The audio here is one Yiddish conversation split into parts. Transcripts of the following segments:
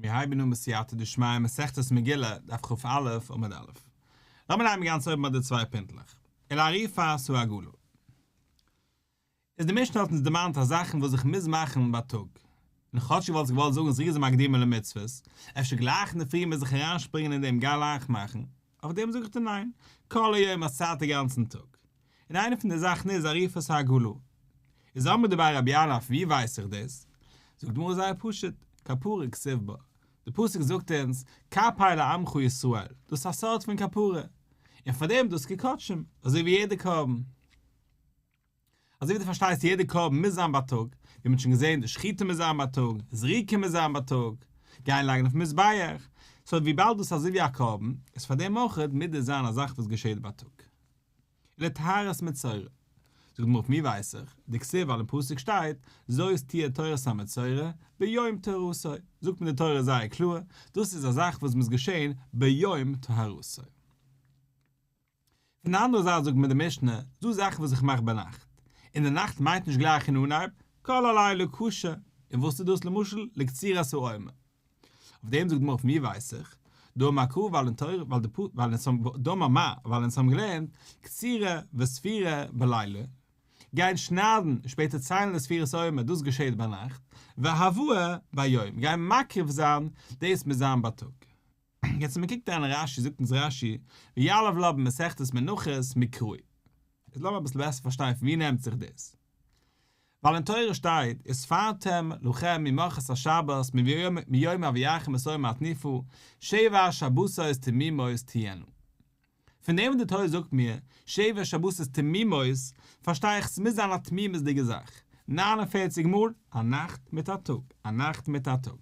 מיר הייבן אן בסייעתא דשמיא מסכת מגילה, דף כ"א, עמוד א'. לאמיר הייבן גאנץ אויבן ביי די צוויי פינטלעך. ולעריפת העגלה. איז די משנה האט אונז דערמאנט אז זאכן וואס איך מוז מאכן בייטאג. און כאטש איך וואלט געוואלט זאגן זריזים מקדימין למצוות, אפשר גלייך אינדערפרי מוז איך אריינשפרינגען אין דעם גלייך מאכן, אויף דעם זאג איך דיר ניין, כל היום האסט צייט די גאנצן טאג. און איינע פון די זאכן איז עריפת העגלה. איז אמרי דבי רבי ינאי פון ווי ווייס איך דאס? זאגט די גמרא זייער פשוט, כפרה כתיב בה, די פסוק זאגט אונז, כפר לעמך ישראל, דאס איז א סארט פון כפרה, און פאר דעם דאס כקדשים, אזוי ווי יעדע קרבן. אזוי ווי דו פארשטייסט יעדע קרבן מוז זיין בייטאג, ווי מען האט שוין געזען די שחיטה מוז זיין בייטאג, זריקה מוז זיין בייטאג, גיין לייגן אויפן מזבח, סאו וויבאלד דאס איז אזוי ווי א קרבן, איז פאר דעם אויך מוז דאס זיין א זאך וואס געשעט בייטאג. ולטהרת מצורע. זאגט די גמרא פון ווי ווייס איך? דכתיב ווייל אין פסוק שטייט זאת תהיה טהרת המצורע ביום טהרתו, זאגט מיר די תורה זייער קלאר, דאס איז א זאך וואס מוז געשען ביום טהרתו. פון די אנדערע זייט זאגט מיר די משנה, ס'דא זאכן וואס איך מאך ביינאכט, און די נאכט מיינט נישט גלייך אין אנהייב, כל הלילה כשר, און וואס איז דאס למשל לקצירת העומר. אויף דעם זאגט די גמרא פון ווי ווייס איך? דאמר קרא ווייל אין תורה ווייל די ווייל אונז האבן דאמר מר ווייל אונז האבן געלערנט קצירה וספירה בלילה, גיין שניידן און שפעטער ציילן די ספירת העומר דאס געשעט ביינאכט, והבאה ביום, גיין מקריב זיין דאס מוז זיין בייטאג. יעצט ווען מען קוקט אריין אין רש"י זאגט אונז רש"י ויליף לה במסכת מנחות מקראי. איז לאמיר אביסל בעסער פארשטיין פון ווי נעמט זיך דאס. ווייל אין תורה שטייט וספרתם לכם ממחרת השבת מיום הביאכם את עומר התנופה שבע שבתות תמימות תהיינה. פון דעם וואס די תורה זאגט מיר שבע שבתות תמימות פארשטיי איך ס'מוז זיין א תמימות'דיגע זאך, 49 מאל א נאכט מיט א טאג, א נאכט מיט א טאג.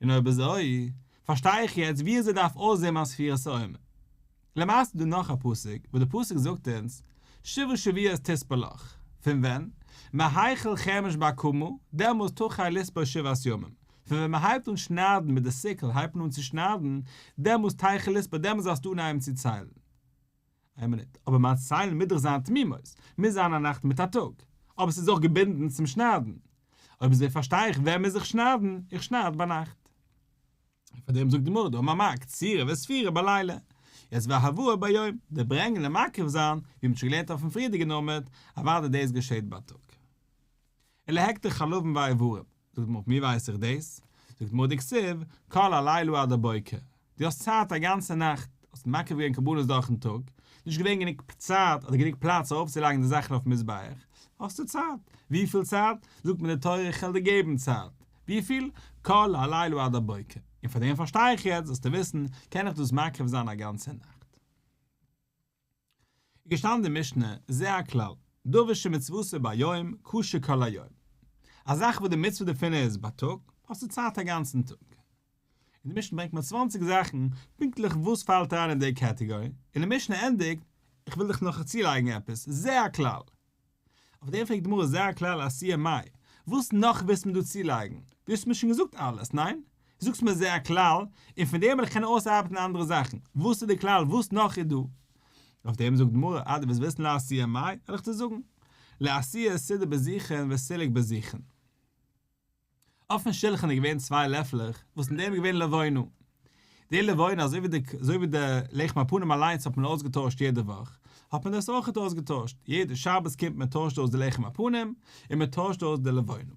און אויב אזוי פארשטיי איך יעצט ווי אזוי דארף אויסזען מיין ספירת העומר. למעשה איז דא נאך א פסוק וואס די פסוק זאגט אונז שבעה שבועות תספר לך, פון ווען? מהחל חרמש בקמה, דעמאלס תחל לספור שבעת ימים, פון ווען מען הייבט אן שניידן מיט די sickle הייבט מען אן צו שניידן, דעמאלס תחל לספור דעמאלס זאלסטו אנהייבן צו ציילן. איין מינוט, אבער מיין ציילן מוז דאך זיין תמימות, מוז זיין א נאכט מיט א טאג, אבער ס'איז אויך געבינדן צום שניידן. אויב אזוי פארשטיי איך ווען מוז איך שניידן, איך שנייד ביינאכט. און פאר דעם זאגט די גמרא דאמר מר קצירה וספירה בלילה, יעצט והבאה ביום, די ברענגען און מקריב זיין, ווי מ'האט שוין געלערנט אויפן פריערדיגן עמוד, אוודאי דאס געשעט בייטאג. ולהקטר חלבים ואיברים, זאגט די גמרא פון ווי ווייס איך דאס? זאגט די גמרא דכתיב כל הלילה עד הבוקר, דו האסט צייט א גאנצע נאכט, האסט מקריב געווען קרבנות דורכן טאג, נישט געווען גענוג צייט אדער גענוג פלאץ ארויפצולייגן די זאכן אויפן מזבח, האסטו צייט, וויפיל צייט? זאגט מיר די תורה איך וועל דיר געבן צייט, וויפיל? כל הלילה עד הבוקר, און פאר דעם פארשטיי איך יעצט, זאלסטו וויסן, קען איך דאס מקריב זיין א גאנצע נאכט. איז געשטאנען אין די משנה, זה הכלל, דבר שמצוותו ביום, כשר כל היום. א זאך וואס די מצוה דערפון איז בייטאג, האסטו צייט א גאנצן טאג. אין די משנה ברענגט מען צוואנציג זאכן, פונקטליך וואס פאלט אריין אין די קעטעגארי, און די משנה ענדיגט, איך וויל דיך נאך צולייגן עפעס, זה הכלל. אויף דעם פרעגט די גמרא זה הכלל לאתויי מאי, וואס נאך ווילסט מיר דא צולייגן? דו האסט מיר שוין געזאגט אלעס, ניין? זאגסט מיר זה הכלל, און פון דעם וועל איך קענען אויסארבעטן אנדערע זאכן, וואס איז די כלל, וואס נאך איז דא? אויף דעם זאגט די גמרא, אז דו ווילסט וויסן לאתויי מאי, וועל איך דיר זאגן, לאתויי סודר בזיכין וסילוק בזיכין. אויפן שולחן איז געווען צוויי לעפלעך וואס אין דעם איז געווען לבונה. די לבונה אזוי ווי די אזוי ווי די לחם הפנים אליינס האט מען אויסגעטוישט יעדע וואך, האט מען דאס אויכעט אויסגעטוישט, יעדע שבת קומט מען טוישט אויס די לחם הפנים און מען טוישט אויס די לבונה.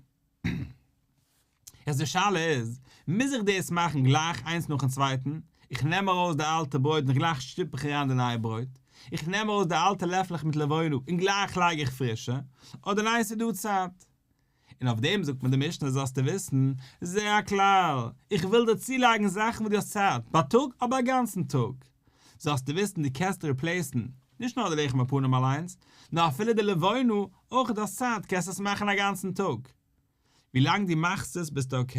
יעצט די שאלה איז, מוז איך דאס מאכן גלייך איינס נאכן צווייטן? איך נעם ארויס די אלטע ברויט און גלייך שטופ איך אריין די נייע ברויט? איך נעם ארויס די אלטע לעפלעך מיט לבונה און גלייך לייג איך פרישע? אדער ניין ס'איז דא צייט? און אויף דעם זאגט מיר די משנה זאלסטו וויסן, זה הכלל, איך וויל דיר צולייגן זאכן וואס דו האסט צייט, בייטאג אבער א גאנצן טאג, זאלסטו וויסן דו קענסט replace ן, נישט נאר די לחם הפנים אליינס, נאר אפילו די לבונה, אויך דו האסט צייט קענסט עס מאכן א גאנצן טאג. ווילאנג דו מאכסט עס ביסטו okay.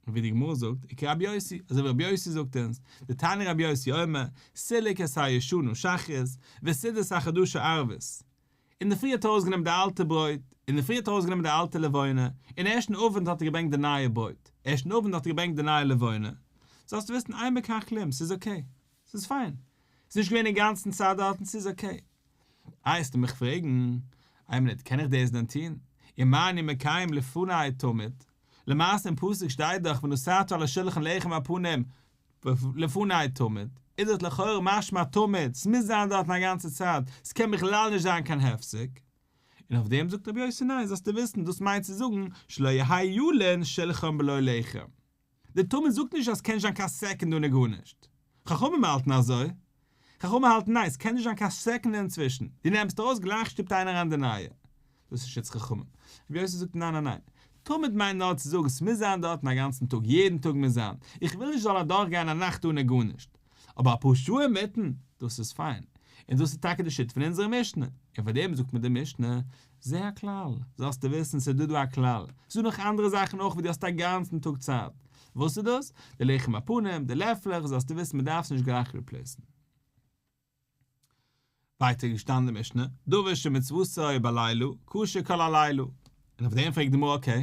און ווי די גמרא זאגט, וכרבי יוסי, אזוי ווי רבי יוסי זאגט אונז, דתניא רבי יוסי אומר, סילק את הישנה שחרית, וסידר את החדשה ערבית. אינדערפרי האט ער ארויסגענומען די אלטע ברויט, אינדערפרי האט ער ארויסגענומען די אלטע לבונה, און ערשט אין אוונט האט ער געברענגט די נייע ברויט, ערשט אין אוונט האט ער געברענגט די נייע לבונה, זאלסטו וויסן אין בכך כלום, ס'איז okay, ס'איז פיין, ס'איז נישט געווען אינגאנצן צייט דארטן, ס'איז okay. איי וועסטו מיך פרעגן, איין מינוט, קען איך דאס דען טון? ומה אני מקיים לפני תמיד? למעשה אין פסוק שטייט דאך ונתתה על השולחן לחם הפנים לפני תמיד, איז דאס לכאורה משמע תמיד, ס'מוז זיין דארטן א גאנצע צייט, ס'קען בכלל נישט זיין קיין הפסק. און אויף דעם זאגט רבי יוסי ניין, זאלסטו וויסן, דאס מיינט צו זאגן שלא יהא ילין שלחן בלא לחם. די תמיד זאגט נישט אז ס'קען נישט זיין קיין סעקונד אנע גארנישט. חכמים האלטן אזוי. חכמים האלטן ניין, ס'קען נישט זיין קיין סעקונד אינצווישן. דו נעמסט ארויס גלייך שטופט איינער אריין די נייע. דאס איז שיטת חכמים. רבי יוסי זאגט ניין ניין ניין. תמיד מיינט נאר צו זאגן ס'מוז זיין דארטן א גאנצן טאג, יעדן טאג מוז זיין. איך וויל נישט זאל אדורכגיין א נאכט אנע גארנישט. אבער אפאר שעה אינמיטן, דאס איז פיין. און דאס איז טאקע די שיטה פון אונזערע משנה. און פאר דעם זאגט מיר די משנה, זה הכלל, זאלסטו וויסן ס'איז דא דא א כלל, ס'איז דא נאך אנדערע זאכן אויך וואס דו האסט א גאנצן טאג צייט. וואס איז דאס? די לחם הפנים, די לעפלעך, זאלסטו וויסן מ'דארף עס נישט גלייך replace ן. ווייטער איז געשטאנען די משנה, דבר שמצוותו בלילה, כשר כל הלילה. און אויף דעם פרעגט די גמרא okay,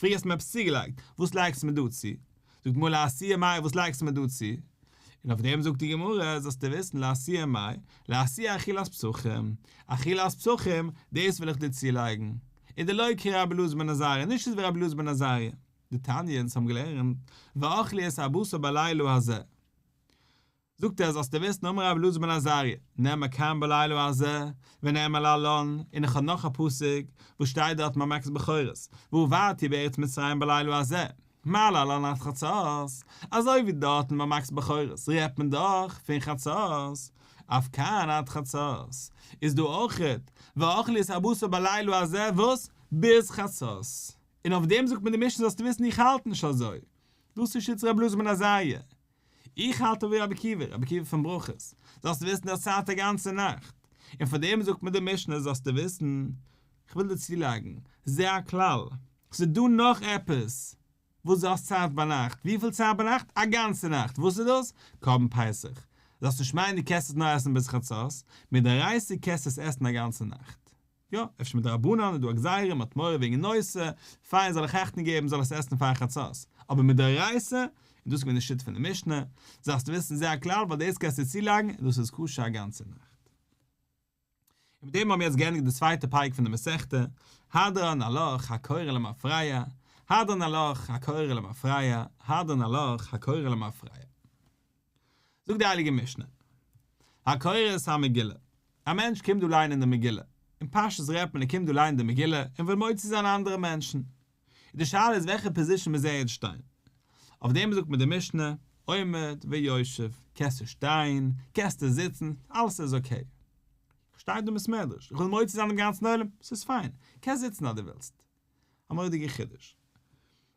פריער האסטו מיר עפעס צוגעלייגט, וואס לייגסטו מיר דא צו? זאגט די גמרא לאתויי מאי, וואס לייגסטו מיר דא צו? און אויף דעם זאגט די גמרא, זאלסטו וויסן לאתויי מאי, לאתויי אכילת פסחים, אכילת פסחים, דאס וויל איך דיר צולייגן. און דלא כרבי אלעזר בן עזריה, נישט אזוי ווי רבי אלעזר בן עזריה. דתניא, אונז האבן געלערנט, ואכלו את הבשר בלילה הזה. זאגט ער, זאלסטו וויסן, אמר רבי אלעזר בן עזריה, נאמר כאן בלילה הזה, ונאמר להלן, און איך האב נאך א פסוק, וואס שטייט דארט ביי מכת בכורות, ועברתי בארץ מצרים בלילה הזה, מה להלן עד חצות, אזוי ווי דארטן ביי מכת בכורות רעדט מען דאך פון חצות, אף כאן עד חצות, איז דא אויכעט, ואכלו את הבשר בלילה הזה, וואס? ביז חצות. און אויף דעם זאגט מיר די משנה זאלסטו וויסן איך האלט נישט אזוי, דאס איז שיטת רבי אלעזר בן עזריה, איך האלט אווי רבי עקיבא, רבי עקיבא פון ברכות, זאלסטו וויסן דו האסט צייט א גאנצע נאכט, און פאר דעם זאגט מיר די משנה זאלסטו וויסן, כ'וויל דיר צולייגן, זה הכלל, ס'איז דא נאך עפעס וואס דו האסט צייט ביינאכט, וויפיל צייט ביינאכט? א גאנצע נאכט, וואס איז דאס? קרבן פסח, זאלסט נישט מיינען דו קענסט עס נאר עסן ביז חצות, מדאורייתא קענסטו עס עסן א גאנצע נאכט. יא, אפשר מדרבנן איז דא א גזירה, מ'האט מורא וועגן נושא, פיין זאל איך אכטונג געבן זאל עס עסן פאר חצות, אבער מדאורייתא, און דאס איז געווען די שיטה פון די משנה, זאלסטו וויסן זה הכלל ווייל דאס קענסטו צולייגן און דאס איז כשר א גאנצע נאכט. און מיט דעם האבן מיר יעצט געענדיגט די צווייטע פרק פון די מסכתא, הדרן עלך הקורא למפרע, הדרן עלך הקורא למפרע, הדרן עלך הקורא למפרע. זאגט די הייליגע משנה, הקורא את המגילה, א מענטש קומט דא ליינען די מגילה, אין פשטות רעדט מען ער קומט דא ליינען די מגילה און וויל מוציא זיין אנדערע מענטשן, די שאלה איז וועלכע position מוז ער יעצט שטיין, אויף דעם זאגט מיר די משנה, עומד ויושב, קענסטו שטיין, קענסטו זיצן, אלעס איז okay. איך שטיי דא אין בית מדרש, איך וויל מוציא זיין דעם גאנצן עולם, ס'איז פיין, קענסט זיצן אז דו ווילסט. א מורא'דיגע חידוש.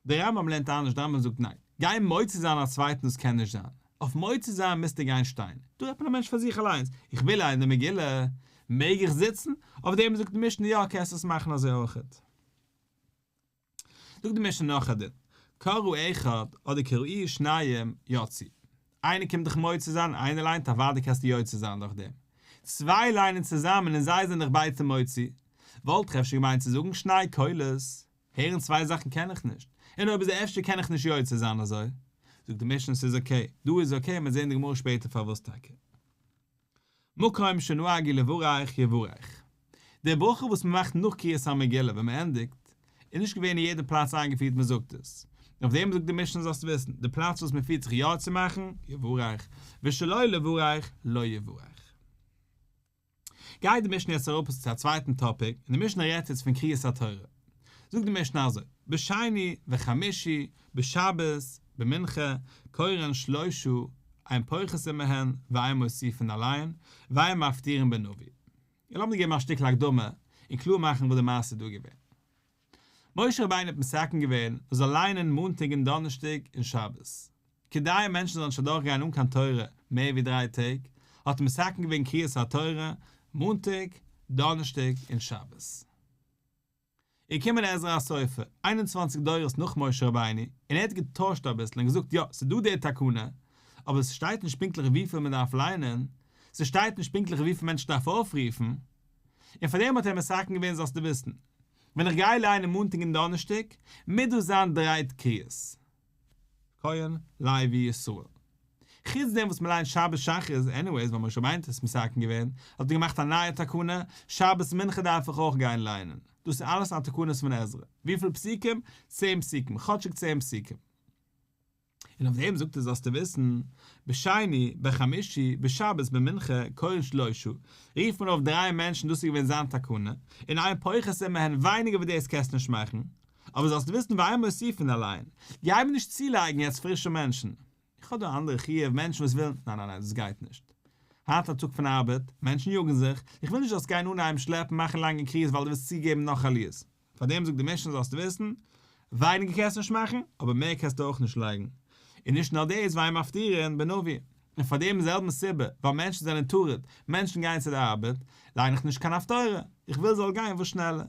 דער רמב"ם לערנט אנדערש, דער רמב"ם זאגט ניין, גיין מוציא זיין א צווייטן דאס קען נישט זיין, אויף מוציא זיין מוזטו גיין שטיין, דא רעדט מען א מענטש פאר זיך אליינס, איך וויל ליינען די מגילה, מעג איך זיצן? אויף דעם זאגט די משנה יא קענסט עס מאכן אזוי אויכעט. זאגט די משנה נאך א דין, קרא אחד אדער קראוהו שניים יצאו, איינער קומט דיך מוציא זיין איינער ליינט אוודאי קענסטו יוצא זיין דורך דעם, צוויי ליינען צוזאמען און זיי זענען דיך ביידע מוציא, וואלט איך אפשר געמיינט צו זאגן שני קולות, הערן צוויי זאכן קען איך נישט, און אויב איז אפשר קען איך נישט יוצא זיין אזוי, זאגט די משנה ס'איז okay, דא איז okay, מ'וועט זען די גמרא שפעטער פארוואס טאקע. מקום שנהגו לברך יברך. די ברכה וואס מען מאכט נאך קריאת המגילה ווען מען ענדיגט, איז נישט געווען אין יעדע פלאץ איינגעפירט מען זאגט עס. און אויף דעם זאגט די משנה זאלסט וויסן, די פלאץ וואס מען פירט זיך יא צו מאכן, יברך, ושלא לברך, לא יברך. גייט די משנה יעצט אראפ צו א צווייטן topic, און די משנה רעדט יעצט פון קריאת התורה. זאגט די משנה אזוי, בשני וחמישי, בשבת, במנחה, קורין שלושה, אין פוחתין מהן, ואין מוסיפין עליהן, ואין מפטירין בנביא. און לאמיר געבן א שטיקל הקדמה און קלאר מאכן וואס די מעשה איז דא געווען. משה רבינו האט מתקן געווען מען זאל ליינען מאנטאג און דאנערשטאג און שבת. כדי מענטשן זאלן נישט אדורכגיין אן קיין תורה מער ווי דריי טעג, האט ער מתקן געווען קריאת התורה מאנטאג, דאנערשטאג און שבת. איז געקומען עזרא הסופר, 21 דורות נאך משה רבינו, און ער האט געטוישט אביסל און געזאגט, יא, ס'איז דא די תקנה, אבער ס'שטייט נישט פונקטליך וויפיל מען דארף ליינען, ס'שטייט נישט פונקטליך וויפיל מענטשן דארף אויפרופן, און פאר דעם האט ער מתקן געווען זאלסטו וויסן, ווען איך גיי ליינען מאנטאג און דאנערשטאג, מוז דאס זיין דריי קריאות. כהן, לוי, ישראל. חוץ דעם וואס מ'ליינט שבת שחרית, עניוועיס ווייל משה רבינו האט עס מתקן געווען, האט ער געמאכט א נייע תקנה, שבת מנחה דארף איך אויך גיין ליינען. דאס איז אלעס א תקנות פון עזרא. וויפיל פסוקים? צען פסוקים, כאטשיג צען פסוקים. און אויף דעם זאגט ער זאלסטו וויסן, בשני, בחמישי, בשבת במנחה, קורין שלושה, רופט מען אויף דריי מענטשן דאס איז געווען זיין תקנה, און אין פוחתין מהן ווייניגער ווי דאס קענסטו נישט מאכן, אבער זאלסטו וויסן ואין מוסיפין עליהן, גיי מיר נישט צולייגן יעצט פרישע מענטשן, איך האב דא א אנדערע חיוב, מענטשן וואס ווילן, ניין ניין ניין דאס גייט נישט, היינט א טאג פון ארבעט, מענטשן יאגן זיך, איך וויל נישט זאלסט גיין אנהייבן שלעפן מאכן לאנגע קריאות ווייל דו ווילסט צוגעבן נאך עליות, פאר דעם זאגט די משנה זאלסטו וויסן, ווייניגער קענסטו נישט מאכן, אבער מער קענסטו אויך נישט לייגן. און נישט נאר דאס, ואין מפטירין בנביא. און פאר דעם זעלבן סיבה, ווייל מענטשן זענען טרוד, מענטשן גייען צו די ארבעט, ליין איך נישט קיין הפטורה, איך וויל ס'זאל גיין וואס שנעלער.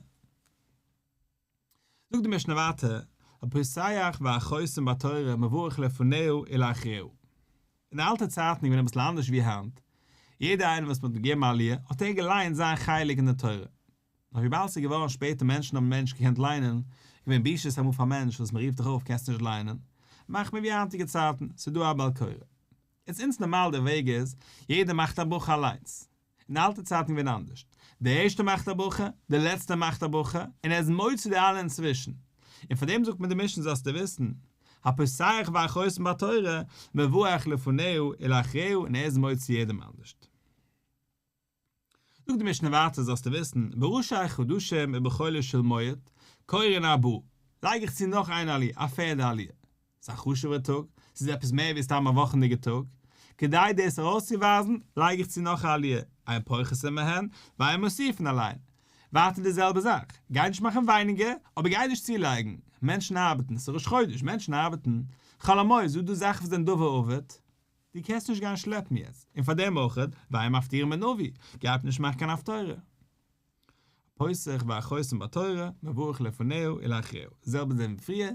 זאגט די משנה ווייטער, הפותח והחותם בתורה מברך לפניה ולאחריה. אין די אלטע צייטן איז געווען אביסל אנדערש ווי היינט, יעדער איינער וואס מען האט געגעבן א עליה, האט ער געליינט זיין חלק אין די תורה. נאר וויבאלד ס'איז געווארן שפעטער מענטשן האבן מער נישט געקענט ליינען, געווען בושות אמאל פאר מענטש וואס מ'רופט דיך אויף קענסט נישט ליינען, מאכט מען ווי היינטיגע צייטן, ס'איז דא א בעל קורא. יעצט אונז נארמאל די וועג איז, יעדער מאכט א ברכה אליינס. אין די אלטע צייטן געווען אנדערשט, דער ערשטער מאכט א ברכה, דער לעצטער מאכט א ברכה, און ער איז מוציא די אלע אינצווישן. און פאר דעם זאגט מען די משנה זאלסטו וויסן, הפותח והחותם בתורה, מברך לפניה ולאחריה און ער איז מוציא יעדעם אנדערשט. זאגט די משנה ווייטער זאלסטו וויסן, בראשי חדשים ובחולו של מועד, קורין ארבעה, לייג איך צו נאך איין עליה, א פערדע עליה. ס'איז א חשוב'ער טאג, ס'איז עפעס מער ווי סתם א וואכענדיגע טאג. כדי דאס ארויסצואווייזן, לייג איך צו נאך א עליה, אין פוחתין מהן, ואין מוסיפין עליהן. ווייטער די זעלבע זאך, גיי נישט מאכן ווייניגער, אבער גיי נישט צולייגן. מענטשן ארבעטן, ס'איז ראש חודש, מענטשן ארבעטן. חול המועד, ס'איז דא זאכן וואס זענען דבר אבד. דו קענסט נישט גיין שלעפן יעצט, און פאר דעם אויך, ואין מפטירין בנביא, גייט נישט מאכן קיין הפטורה. הפותח והחותם בתורה, מברך לפניה ולאחריה, די זעלבע זענען ווי פריער,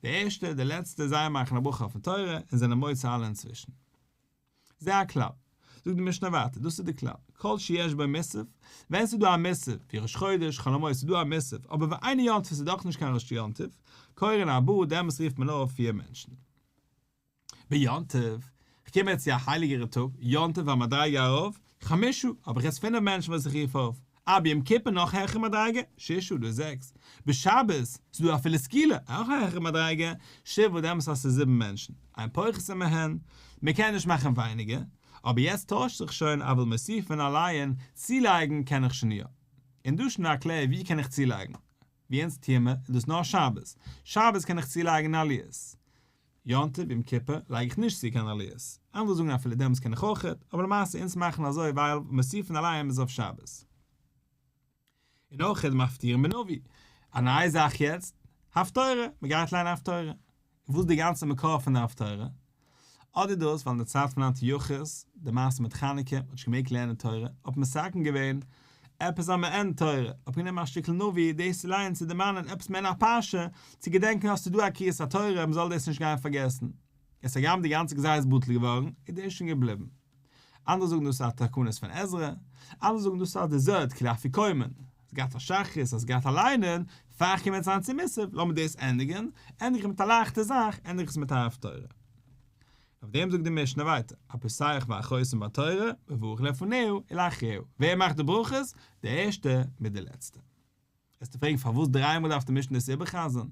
די ערשטע, די לעצטע, זיי מאכן א ברכה אויפן תורה, און זענען מוציא אלע אינצווישן. זה הכלל. זאגט די משנה ווייטער, דאס איז די כלל, כל שיש בו מוסף, ווען ס'איז דא א מוסף, ווי ראש חודש, חול המועד, ס'איז דא א מוסף, אבער ואינו יום טוב ס'איז דאך נישט קיין ראש יום טוב, קורין ארבעה, דעמאלס רופט מען אויף פיר מענטשן. ביום טוב, כ'קום יעצט צו א הייליגערע טאג, יום טוב א מדריגה ארויף, חמשה, האב איך יעצט פינף מענטשן וואס איך רוף אויף, אה ביום כיפור נאך העכערע מדריגה, ששה, דא איז זעקס, בשבת, ס'איז דא אפילו סקילה, אויך א העכערע מדריגה, שבעה, דעמאלטס האסטו זיבן מענטשן, אין פוחתין מהן, מ'קען נישט מאכן ווייניגער, אבער יעצט טוישט זיך שוין אבל מוסיפין עליהן, צולייגן קען איך שוין יא. און דא שוין א קלער ווי קען איך צולייגן? ווי אונז טוען מיר, איז דאס נאר שבת, שבת קען איך צולייגן עליות. יום טוב יום כיפור לייג איך נישט צו קיין עליות, אנדערע זאגן אפילו דעמאלטס קען איך אויכעט, אבער למעשה אונז מאכן אזוי ווייל מוסיפין עליהן איז אויף שבת. און אויכעט מפטירין בנביא, א נייע זאך יעצט, הפטורה, מען גייט ליינען הפטורה. און וואס איז די גאנצע מקור פון די הפטורה? אדער דאס ווייל אין די צייט פון אנטיוכוס, די מעשה מיט חנוכה, מען האט נישט געמעגט לערנען תורה, האט מען מתקן געווען עפעס א מעין תורה, האט מען גענומען א שטיקל נביא דאס צו לייענען צו דערמאנען עפעס מעין א פרשה, צו געדענקען אז ס'איז דא א קריאת התורה מען זאל דאס נישט גיין פארגעסן. איז הגם די גאנצע גזירה איז בטל געווארן, איז דאס שוין געבליבן. אנדערע זאגן דאס איז א תקנות פון עזרא, אנדערע זאגן דאס איז א דעזערט כאילו אפיקומן, האסט געהאט א שחרית, האסט געהאט א ליינען, פאר איך קום יעצט אריין צו מוסף, לאמיר דאס ענדיגן, ענדיג איך מיט א לייכטע זאך, ענדיג איך עס מיט א הפטורה. אויף דעם זאגט די משנה ווייטער, הפותח והחותם בתורה, מברך לפניה ולאחריה, ווער מאכט די ברכות? די ערשטע מיט די לעצטע. וועסטו פרעגן פארוואס דריי מאל דארף די משנה דאס איבער'חזר'ן?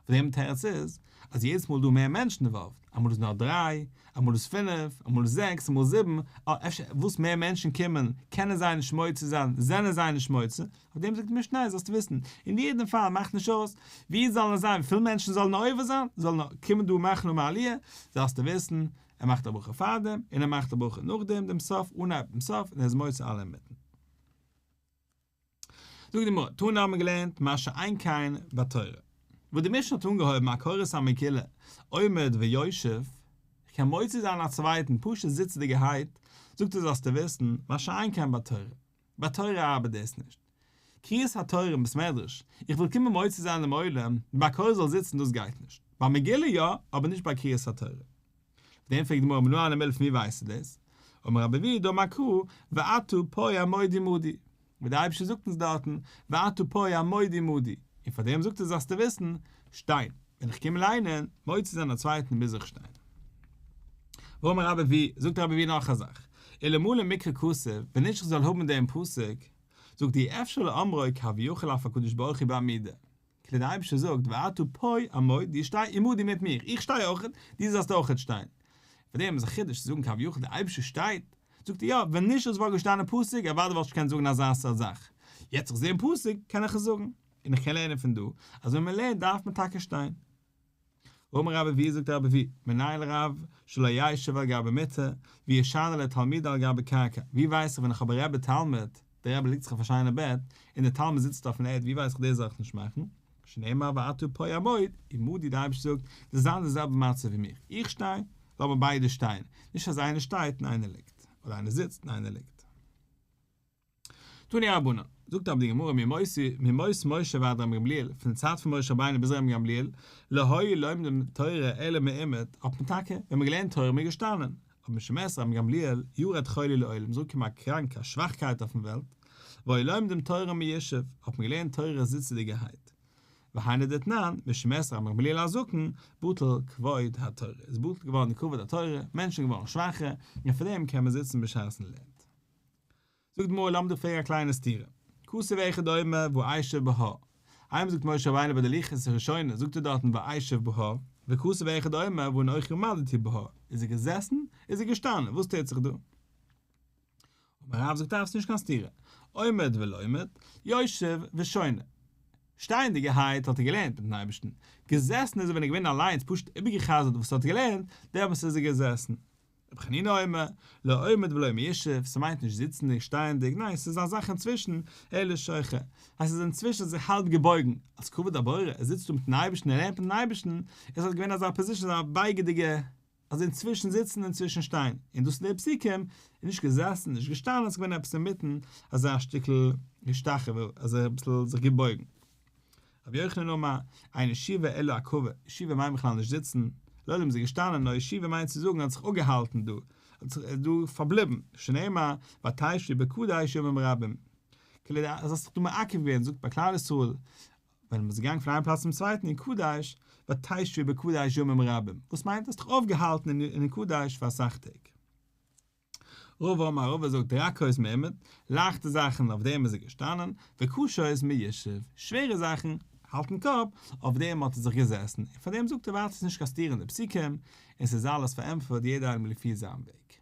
אויף דעם תירוץ איז, אז יעדעס מאל איז דא מער מענטשן אינוואלווד, אמאל איז נאר דריי, אמאל איז פינף, אמאל איז זעקס, אמאל זיבן, אה, אפשר וואס מער מענטשן קומען, קענען זיי נישט מוציא זיין, זענען זיי נישט מוציא, אויף דעם זאגט די משנה זאלסטו וויסן, אין יעדן פאל מאכט נישט אויס, ווי זאלן עס זיין, וויפיל מענטשן זאלן עובר זיין, זאלן קומען דא מאכן אן עליה, זאלסטו וויסן, ער מאכט א ברכה פארדעם, און ער מאכט א ברכה נאכדעם, דעם סוף, אנהייב דעם סוף, און ער איז מוציא אלע אינמיטן. זאגט די גמרא, תנא האבן מיר געלערנט מה שאין כן בתורה, וואס די משנה האט אנגעהויבן הקורא את המגילה עומד ויושב, איך קען מוציא זיין א צווייטן פשוט זיצעדיגערהייט, זאגט ער זאלסטו וויסן, מה שאין כן בתורה, בתורה ארבעט דאס נישט. קריאת התורה אין בית מדרש, איך וויל קומען מוציא זיין דעם עולם, ביי קורא זאל זיצן דאס גייט נישט, ביי מגילה יא, אבער נישט ביי קריאת התורה. אויף דעם פרעגט די גמרא מנא הני מילי פון ווי ווייסטו דאס? אמר רבי אבהו דאמר קרא ואתה פה עמוד עמדי, ווי דער אייבערשטער זאגט אונז דארטן ואתה פה עמוד עמדי, און פאר דעם זאגט ער זאלסטו וויסן, שטיין, ווען איך קום ליינען, מוציא זיין א צווייטן מוז איך שטיין. ואמר רבי אבהו, זאגט רבי אבהו נאך א זאך, אלמלא מקרא כתוב, ווען נישט איך זאל האבן דעם פסוק, זאגט אי אפשר לאומרו כביכול אף הקדוש ברוך הוא בעמידה, כאילו דער אייבערשטער זאגט ואתה פה עמוד, דו שטיי עמדי מיט מיר, איך שטיי אויכעט, דו זאלסט אויכעט שטיין. פאר דעם איז א חידוש צו זאגן כביכול דער אייבערשטער שטייט, זאגט ער יא, ווען נישט עס וואלט געשטאנען פסוק אוודאי וואלט איך נישט געקענט זאגן אזא סארט זאך, יעצט איך זע אין פסוק קען איך עס זאגן, און איך קען לערנען פון דא אז ווען מען לערנט דארף מען טאקע שטיין. אמר רבי אבהו זאגט רבי אבהו, מנין לרב שלא ישב על גבי מיטה, וישנה לתלמידו על גבי קרקע, ווי ווייס איך ווען איך האב א רבי תלמיד, דער רבי ליגט זיך אויף א שיינע בעט, און דער תלמיד זיצט אויפן ערד, ווי ווייס איך דאס זאל איך נישט מאכן? שנאמר ואתה פה עמוד, עמדי דער אייבערשטער זאגט, דו זאלסט זיין די זעלבע מצב ווי מיר, איך שטיי, לאמיר ביידע שטיין, נישט אז איינער שטייט און איינער ליגט, אדער איינער זיצט און איינער ליגט. תנו רבנן, זאגט אבער די גמרא מימות משה ועד רבן גמליאל, פון די צייט פון משה רבינו ביז רבן גמליאל, לא היו לומדים תורה אלא מעומד, האט מען טאקע, ווען מען געלערנט תורה איז מען געשטאנען, אבער משמת רבן גמליאל, ירד חולי לעולם, איז אנגעקומען א קראנק, א שוואכקייט אויפן וועלט, והיו לומדים תורה מיושב, האט מען געלערנט תורה זיצעדיגערהייט. והיינו דתנן, משמת רבן גמליאל הזקן, בטל כבוד התורה, איז בטל געווארן די כבוד התורה, מענטשן געווארן שוואכער, און פאר דעם קען מען זיצן בשעת'ן לערנט. זאגט די גמרא לאמיר דא פרעגן א קליינע סתירה. כתוב אחד אומר ואשב בהר. איינמאל זאגט משה רבינו ביי די לוחות הראשונה זאגט ער דארטן ואשב בהר, וכתוב אחד אומר ואנכי עמדתי בהר, איז ער געזעסן? איז ער געשטאנען? וואס טוט זיך דא? אמר רב זאגט רב ס'נישט קיין סתירה. עומד ולומד, יושב ושונה. שטייענדיגערהייט האט ער געלערנט מיטן אייבערשטן, געזעסן איז ער ווען ער געווען אליינס פשוט איבערגע'חזר'ט וואס ער האט געלערנט, דעמאלס איז ער געזעסן. רבי חנינא אומר, לא עומד ולא מיושב, ס'מיינט נישט זיצנדיג, שטייענדיג, ניין, ס'איז א זאך אינצווישן, אלא שוחה, אז ס'איז אינצווישן זיך האלב געבויגן, אלס כבוד הבורא, ער זיצט דא מיטן אייבערשטן, ער לערנט מיטן אייבערשטן, עס האט געווען אזא פאזישן, אזא בייגעדיגע, אזוי אינצווישן זיצן און צווישן שטיין, און דאס איז די פסוקים, נישט געזעסן, נישט געשטאנען, ס'איז געווען עפעס אינמיטן, אזא שטיקל השתחוה, אזוי אביסל זיך געבויגן. רבי יוחנן אמר, אין ישיבה אלא עכבה, ישיבה מיינט בכלל נישט זיצן, לעולם איז ער געשטאנען, נאר ישיבה מיינט צו זאגן האט זיך אפגעהאלטן דא, האט זיך איז דא פארבליבן, שנאמר, ותשבו בקדש ימים רבים. כאילו אז האסט זיך דא מעכב געווען, זאגט ביי כלל ישראל, ווען מ'איז געגאנגען פון איין פלאץ צום צווייטן אין קדש, ותשבו בקדש ימים רבים, וואס מיינט האסט דיך אויפגעהאלטן אין קדש פאר אסאך טעג. רבא אמר רבא זאגט רכות מעומד, לייכטע זאכן אויף דעם איז ער געשטאנען, וקשות מיושב, שווערע זאכן, האלטן קאפ, אויף דעם האט ער זיך געזעסן, און פאר דעם זאגט ער ווייטער ס'איז נישט קיין סתירה אין די פסוקים, און ס'איז אלעס פארענטפערט יעדער איינעם לפי זיין וועג.